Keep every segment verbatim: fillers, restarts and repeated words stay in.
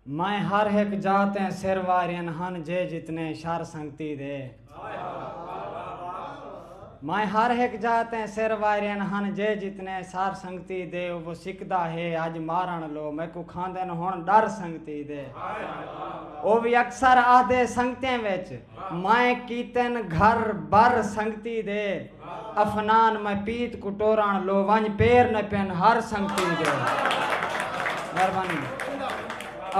میں ہر ہک جاہ تے سر وارین ہن جے جتنے شر سنگتی دے۔ میں ہر ہک جاہ تے سر وارین ہن جے جتنے شر سنگتی دے۔ او وہ سکدا ہے اج مارن لو، میکوں کھاندن ہن ڈر سنگتی دے۔ او وی اکثر آہدے سنگتیں وچ، میں کیتن گھر بر سنگتی دے۔ افنان میں پیت کوں ٹورݨ لو، ونڄ پیر نہ پن ہر سنگتی دے۔ مہربانی۔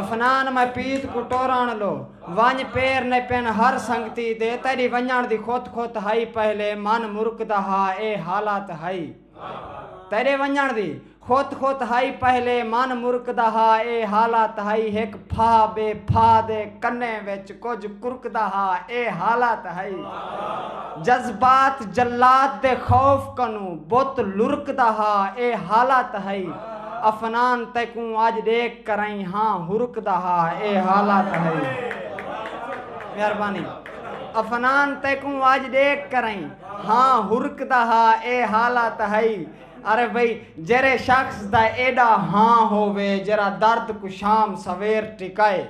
افنان میں پیت کوں ٹورݨ لو، ونڄ پیر نہ پن ہر سنگتی دے۔ تیݙی ونڄݨ دی خط خط ہئی پہلے، من مرکدا ہا، اے حالت ہئی۔ تیݙے ونڄݨ دی خط خط ہئی پہلے، من مرکدا ہا، اے حالت ہئی۔ ہک پھاہ ٻئے پھاہ دے کنیں وچ کجھ کرکدا ہا، اے حالت ہئی۔ جذبات جلات دے خوف کنوں بت لرکدا ہا، اے حالت ہئی۔ افنان تیکوں اڄ ݙیکھ کرائیں ہاں ہرکدا ہا، اے حالت ہئی۔ مہربانی۔ افنان تیکوں اڄ ݙیکھ کرائیں ہاں ہرکدا ہا، اے حالت ہئی۔ ارے بھئی، جیرھے شخص دا ایݙا ہاں ہووے، جیرھا درد کوں شام سویر ٹکائے۔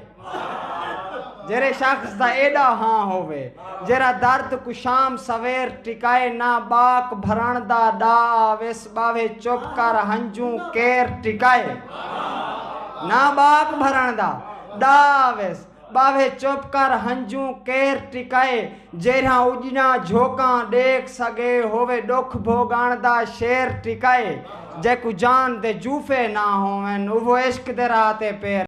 جیرھے شخص دا ایݙا ہاں ہووے، جیرھا درد کوں شام سویر ٹکائے، نہ ٻاک بھرݨ دا ݙا آویس، ٻاوھے چپ کر ہنجوں کیر ٹکائے۔ نہ ٻاک بھرݨ دا ݙا آویس، ٻاوھے چپ کر ہنجوں کیر ٹکائے۔ جیرھا اڄݨا جھوکاں ݙیکھ سڳے، ہووے ݙکھ بھوڳݨ دا شیر ٹکائے۔ جیکوں جان دے جوفے نہ ہوون، اوہو عشق دے راہ تے پیر